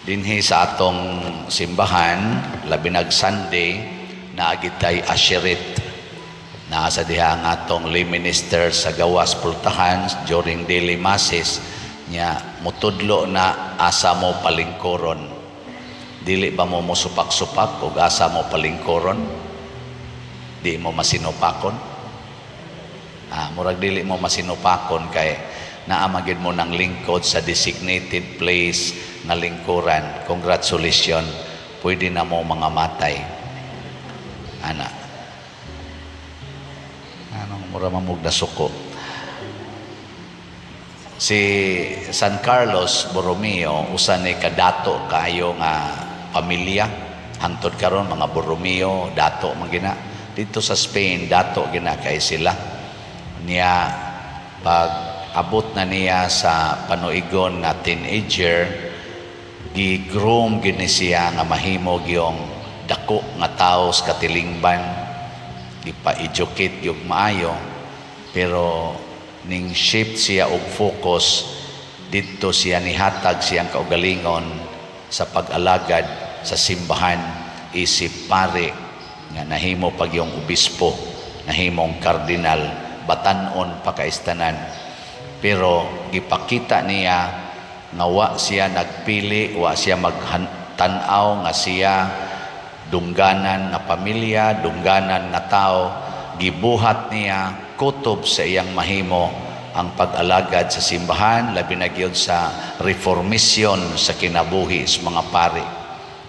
Dinhi sa atong simbahan, labi nag Sunday, naa gyud tay usherette. Naa sa diha ang atong lay minister sa gawas pultahan during daily masses nya, mutudlo na asa mo palingkuron. Dili ba mo mosupak-supak ug asa mo palingkuron? Di mo masinupakon? Ah, murag dili mo masinupakon kay naa man gyud mo ng lingkod sa designated place nga lingkuran. Congratulations, pwede na mo mga matay. Ana. Anong mura mamug nasuko? Si San Carlos Borromeo, usa ni kadato kaayo nga pamilya. Hangtod karon, mga Borromeo dato man gina. Dito sa Spain, dato gina kay sila. Niya pag abot na niya sa panuigon nga teenager, gi-groom gini siya nga mahimo gyung dako nga tawo sa katilingban, gipa-educate gyud maayo, pero ning shift siya og focus didto, siya nihatag siyang kaugalingon sa pag-alagad sa simbahan isip pare nga nahimo pag yung obispo, nahimong kardinal, batan-on pa kaistanan. Pero gipakita niya nga wa siya nagpili, wa siya magtan-aw nga siya dungganan nga pamilya, dungganan nga tao. Gibuhat niya kutob sa iyang mahimo ang pag-alagad sa simbahan, labi na gyud sa reformation sa kinabuhi sa mga pari.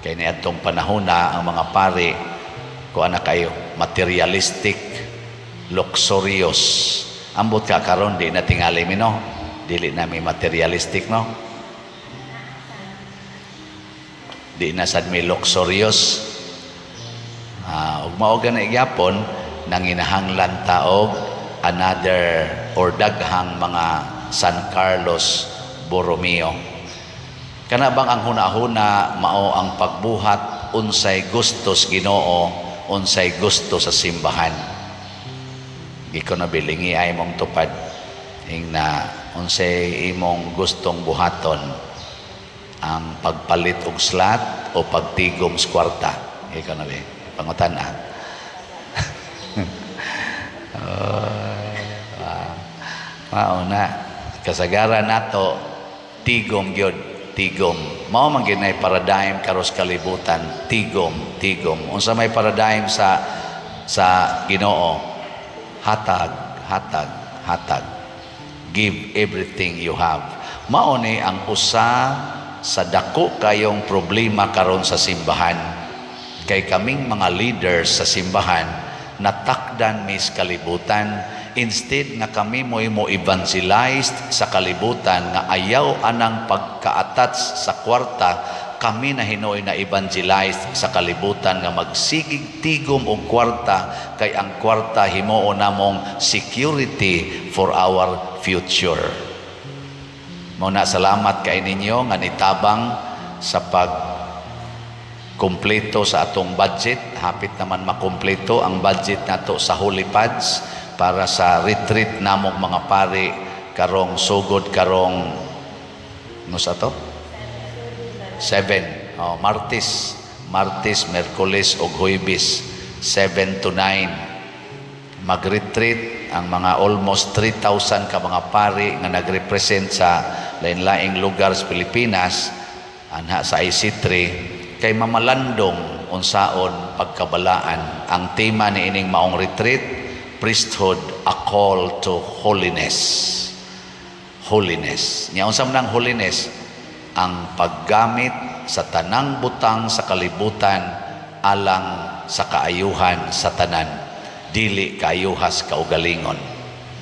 Kay niadtong panahon na ang mga pari, kuan na kayo, materialistic, luxurious. Ambot ka karon, di na tingali mi, no? Dili na mi materialistic, no? Di na sad mi luxurious. Ah, ug mao gani gyapon nanginahanglan ta og another or daghang mga San Carlos Borromeo. Kana bang ang huna-huna mao ang pagbuhat unsay gustos Ginoo, unsay gusto sa simbahan. Di ko na bilingi ay mong tupad ing na unsay imong gustong buhaton, ang pagpalit og slot o pagtigom sa kwarta. Ikaw na bi pangutan ah. Oh, mao na kasagaran nato, tigom gyud, tigom. Mao man gyud nay paradigm karos kalibutan, tigom, tigom. Unsa may paradigm sa Ginoo? Hatag, hatag, hatag. Give everything you have. Mao ni ang usa sa dako kayong problema karon sa simbahan, kay kaming mga leaders sa simbahan natakdan mis kalibutan. Instead nga kami mo'y mo evangelized sa kalibutan nga ayaw anang pagka-attach sa kwarta, kami na hinuoy na evangelize sa kalibutan nga magsigig tigom og kwarta, kay ang kwarta himuon namong security for our future. Mao na, salamat kay ninyo nga nitabang sa pag kumpleto sa atong budget. Hapit naman makumpleto ang budget nato sa Holy Pads para sa retreat namong mga pari karong sugod karong no sa to? 7. Oh, Martes, Martes, Miyerkules ug Huwebes, 7 to 9. Mag-retreat ang mga almost 3,000 ka mga pari nga nagrepresent sa lain-laing lugar sa Pilipinas anha sa IC3 kay mamalandong unsaon pagkabalaan. Ang tema ni ining maong retreat, "Priesthood: A Call to Holiness." Holiness. Nya unsa man ang holiness? Ang paggamit sa tanang butang sa kalibutan alang sa kaayuhan sa tanan, dili kaayuhas kaugalingon.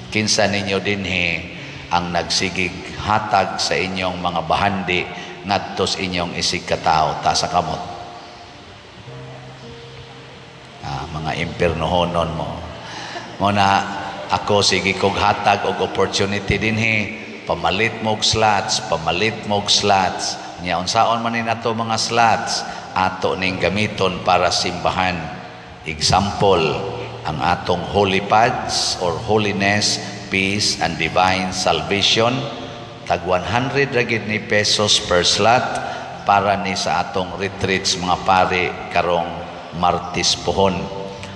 Kinsa ninyo dinhi ang nagsigig hatag sa inyong mga bahandi ngadto sa inyong isig katawo? Taas kamot. Ah, mga impiernohonon mo. Mo na ako sige kog hatag og opportunity dinhi, pamalit mo og slots, pamalit mo og slots. Nya unsaon man ni nato mga slots? Ato ning gamiton para simbahan. Example, ang atong Holy Pads or Holiness, Peace and Divine Salvation, tag 100 ra gid ni pesos per slot. Para ni sa atong retreats, mga pare, karong Martes pohon.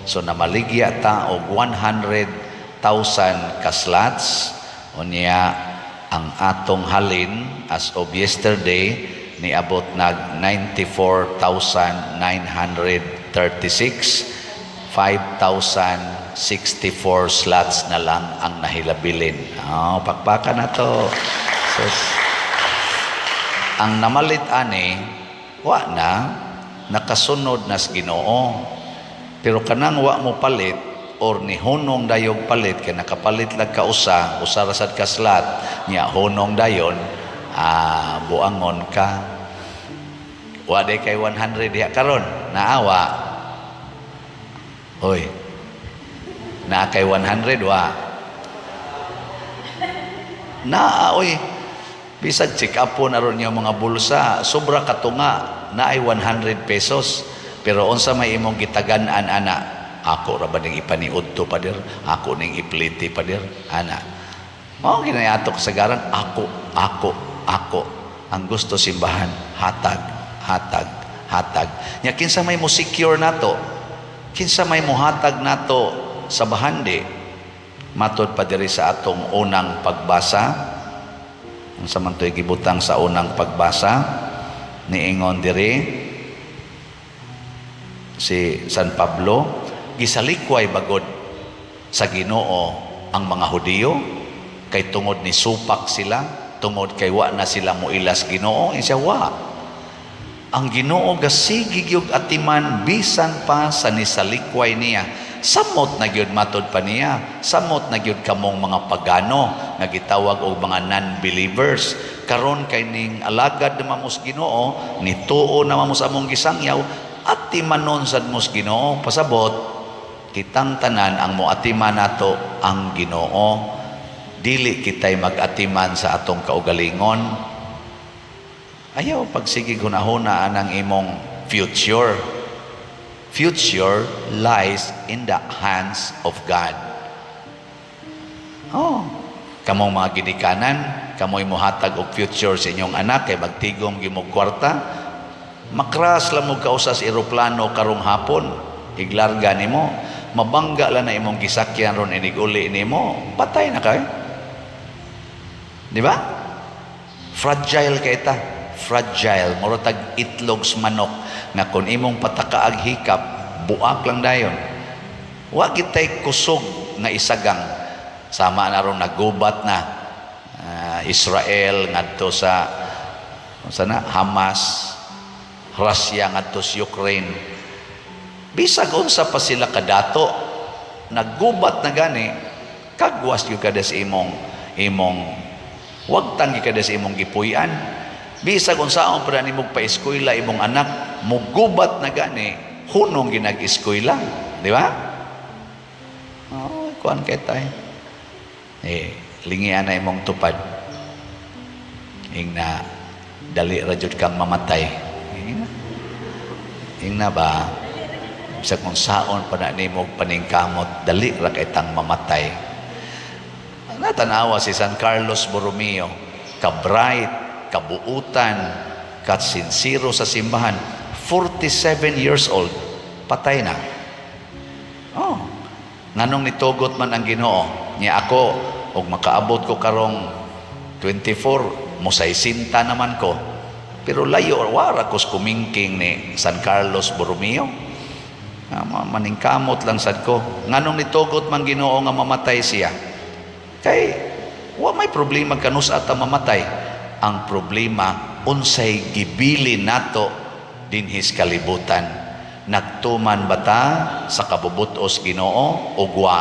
So namaligya ta og 100,000 ka slots. Unya ang atong halin as of yesterday niabot nag 94,936. 5,064 slots na lang ang nahilabilin. Oh, pakpakan na to. Sus. Ang namalit ani, wa na, nakasunod na sa Ginoo. Pero kanang wa mo palit or ni hunong dayog palit kay nakapalit lag ka usa, usa ra sad ka slot, nya hunong dayon, buangon ka. Wa day kay 100 diha karon, naawa. Hoy. Naa kay 100, wa? Naa oy. Bisag check up po na ron yung mga bulsa, sobra katunga, naay 100 pesos. Pero unsa may imong gitagan-an ana? Ako ra ba ning ipaniudto, pader? Ako ning ipliti, pader? Ana. Mao ginayato kasagaran, ako, ako, ako. Ang gusto simbahan, hatag, hatag, hatag. Nya kinsa may mo secure nato? Kinsa may muhatag nato sa bahandi? Matod pa diri sa atong unang pagbasa, unsa man to'y gibutang sa unang pagbasa, niingon diri si San Pablo, gisalikway bagod sa Ginoo ang mga Hudiyo kay tungod ni supak sila, tungod kay wa na sila moilas Ginoo. Siya wa, ang Ginoo gasigi gyud atiman bisan pa sa nisalikway niya. Samot na gyud, matod pa niya, samot na gyud kamong mga pagano nga gitawag og mga non-believers. Karon kay ning alagad na mamos Ginoo, nituo na mamos among gisangyaw, atimanon sad mos Ginoo. Pasabot, kitang tanan ang moatiman nato ang Ginoo. Dili kitay mag-atiman sa atong kaugalingon. Ayaw pagsigig hunahuna anang imong future. Future lies in the hands of God. Oh, kamong mga ginikanan, kamoy mohatag og future sa inyong anak kay magtigom gyud kwarta. Makras lang mo kausa sa eroplano karong hapon, iglarga nimo, mabangga lang na imong gisakyan ron inig-uli nimo, patay na kay. Di ba? Fragile kay ta. Fragile, mura tag itlog sa manok nga kung imong patakaag hikap, buak lang dayon. Wa kitay kusog nga isagang. Sama na ron nagubat na Israel ngadto sa sana Hamas, Russia ngadto sa Ukraine. Bisag unsa pa sila kadato, naggubat na gani, kagwas gyud kada sa imong wagtang gyud kada sa imong gipuy-an. Bisag unsaon pa nimo pa-eskwela imong anak, mugubat na gani, hunong ginag-eskwela, di ba? Oh, kuan kay tay. Eh, lingian na imong tupad. Ingna dali ra jud kang mamatay. Ingna. Ingna ba? Bisag kung saon pa na nimo paningkamot, dali ra kay tang mamatay. Natanawa si San Carlos Borromeo, ka-bright, kabuutan, kat-sincero sa simbahan. 47 years old, patay na. Oh. Nganong nitugot man ang Ginoo? Nya ako, og makaabot ko karong 24, mosaysinta naman ko. Pero layo, wara ko sa kumingking ni San Carlos Borromeo. Maningkamot lang sad ko. Nganong nitugot man Ginoo nga mamatay siya? Kay wa may problema kanus ata mamatay. Ang problema, unsay gibili nato dinhis kalibutan. Nagtuman ba ta sa kabubutos Ginoo o wa?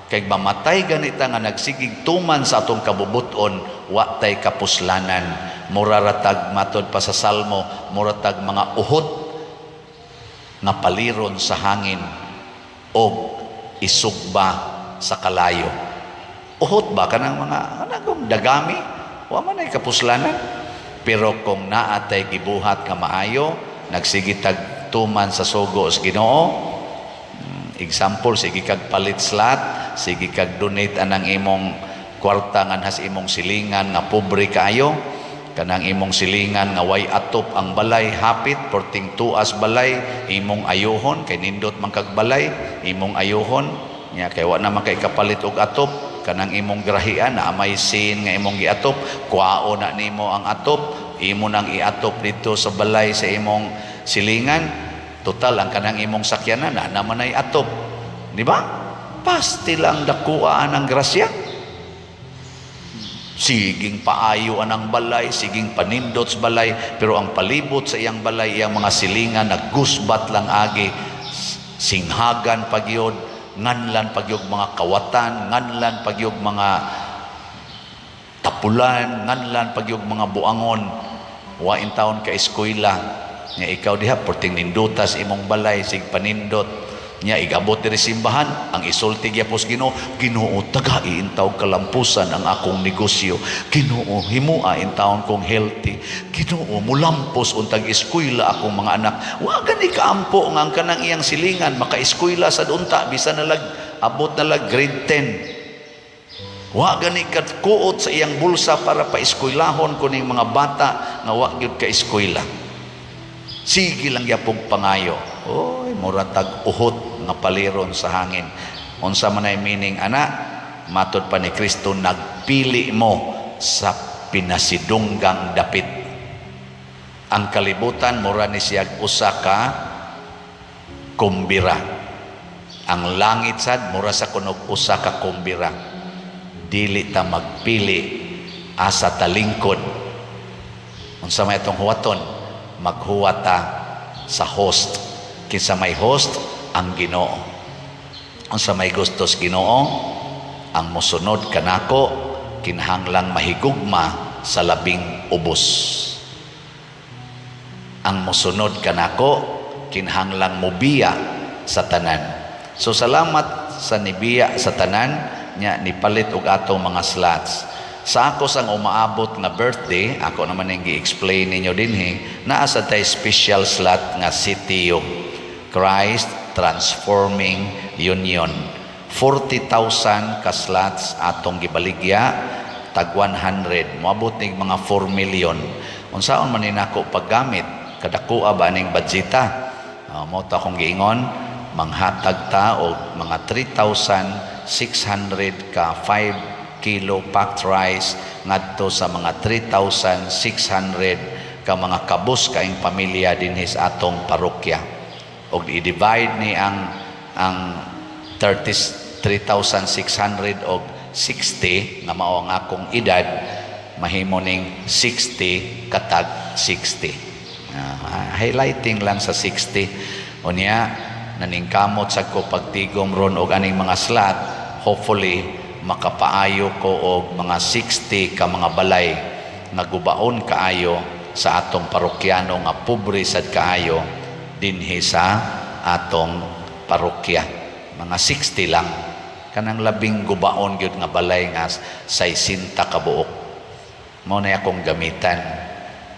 Kay mamatay ganita nga nagsigig tuman sa atong kabubuton, wa tay kapuslanan. Mura ratag, matod pa sa Salmo, mura tag mga uhot nga paliron sa hangin og isugba sa kalayo. Uhot ba kanang mga kanang dagami? Wa man ay kapuslanan. Pero kung naa tay gibuhat nga maayo, nagsige tag tuman sa sugo sa Ginoo, example, sige kag palit slot, sige kag donate anang imong kwarta nganhas imong silingan nga pobre kaayo, Kanang imong silingan nga way atop ang balay, hapit porting tuas balay, imong ayuhon kay nindot man kag balay, imong ayuhon nya kay wa na man kay kapalit og atop. Kanang imong grahian na may sin nga imong giatop, kuwao na nimo ang atop, imo nang iatop dito sa balay sa imong silingan. Total, ang kanang imong sakyanan na naman ay atop, di ba? Pasti lang dakuan ang grasya. Siging paayo anang balay, siging panindot sa balay, pero ang palibot sa iyang balay, iyang mga silingan, naggusbat lang agi, singhagan pagyod, nganlan pagyog mga kawatan, nganlan pagyog mga tapulan, nganlan pagyog mga buangon. Wa in taon ka eskwela, nya ikaw diha porting nindutas imong balay, sig panindot. Nya igabot diri simbahan, ang isulti gyapos Ginoo, "Ginoo, tagai intaw kalampusan ang akong negosyo. Ginoo, himua intawon kong healthy. Ginoo, mulampos untag eskwela akong mga anak." Wa gani kaampo nga ang kanang iyang silingan makaeskwela sad unta, bisan nalag abot na lag grade 10. Wa gani kuot sa iyang bulsa para paeskwelahon kuning mga bata nga wa gyud ka eskwela. Sige lang gyapong pangayo. Oy, mura tag uhot nga paliron sa hangin. Unsa man ay meaning ana? Matod pa ni Kristo, nagpili mo sa pinasidunggang dapit. Ang kalibutan mura ni siyag usa ka kumbira. Ang langit sad mura sa kunog usa ka kumbira. Dili ta magpili asa talingkod. Unsa may atong huwaton? Maghuwat ta sa host. Kinsa may host? Ang Ginoo. Unsa may gustos Ginoo? Ang mosunod kanako kinahanglang mahigugma sa labing ubos. Ang mosunod kanako kinahanglang mobiya sa tanan. So salamat sa nibiya sa tanan nya nipalit og atong mga slots. Sa ako sang umaabot nga birthday, ako naman ang gi-explain ninyo dinhi, naa sa tay special slot nga CTU, Christ Transforming Union. 40,000 ka slots atong gibaligya, tag 100, moabot nig mga 4 million. Unsaon man ni nako paggamit? Kadakoa ba ning budgeta? Mo to akong giingon, manghatag ta og mga 3,600 ka 5 kilo packed rice ngadto sa mga 3,600 ka mga kabus kaing pamilya dinhi sa atong parokya. Og i-divide ni ang 30 3,600 og 60 nga mao ang akong edad, mahimo ning 60 katag 60. Highlighting lang sa 60. Unya naningkamot sa ko pagtigom ron og aning mga slot, hopefully makapaayo ko og mga 60 ka mga balay nga gubaon kaayo sa atong parokyano, nga pobre sad kaayo dinhi sa atong parokya. Mga 60 lang, kanang labing gubaon gyud nga balay nga 60 ka buok, mao na akong gamitan.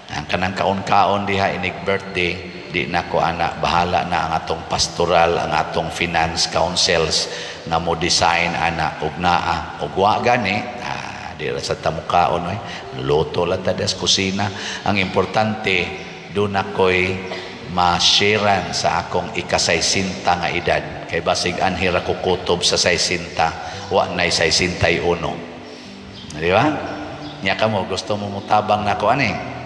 Ang kanang kaon-kaon diha inig birthday, di na ko ana, bahala na ang atong pastoral, ang atong finance councils nga mo design ana. Og naa og wa gani, di ra sa tamukaon oy, luto lang ta sa kusina. Ang importante, doon ako'y ma-sharean sa akong ikasaysinta nga edad, kay basig anhi ra ko kutob sa 60, wa nay 61, di ba? Nya kamo, gusto mo mutabang nako ani?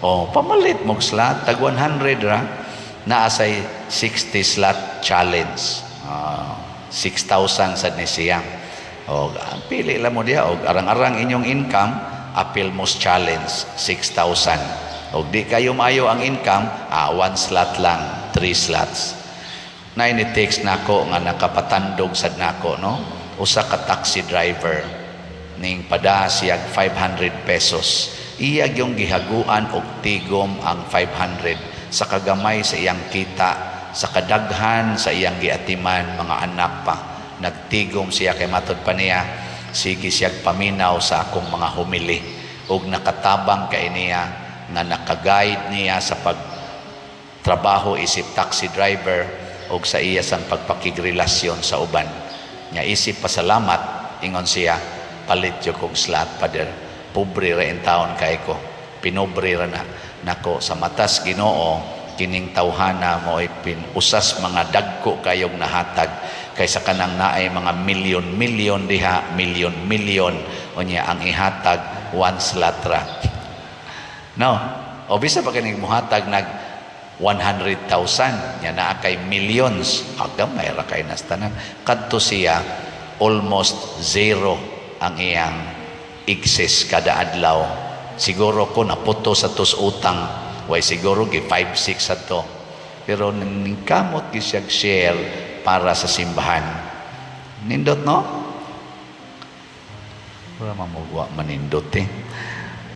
Oh, pamalit mo slot, tag 100 ra. Naa say 60 slot challenge. 6,000 sad ni siya. Og pili lang mo diha og arang-arang inyong income, apil mo challenge 6,000. Og di kayo maayo ang income, one slot lang, three slots. Na ni text nako nga nakapatandog sad nako, no? Usa ka taxi driver ning pada siyag 500 pesos. Iya yung gihaguan og tigom ang 500 sa kagamay sa iyang kita, sa kadaghan sa iyang giatiman, mga anak pa. Nagtigom siya kay matod pa niya, sige siyag paminaw sa akong mga homily og nakatabang kay niya nga nakaguide niya sa pagtrabaho isip taxi driver og sa iya sang pagpakigrelasyon sa uban. Nga isip pasalamat, ingon siya, "Palit yo kog slot, Father." Pobre ra in taon kay ko, pinobre ra na nako. Sa matas Ginoo, kining tawhana mo ay usas mga dagko kayong nahatag kaysa kanang naay mga milyon-milyon diha, milyon-milyon, unya ang ihatag one slot ra, no? O bisa pa kining muhatag nag 100,000 nya naa kay millions, agamay ra kay nas tanan. Kadto siya, almost zero ang iyang excess kada adlaw. Siguro ko naputo sa tos utang, way siguro gi 5 6 ato, pero ningkamot gi siya share para sa simbahan. Nindot, no? Wala mamugwa manindot eh.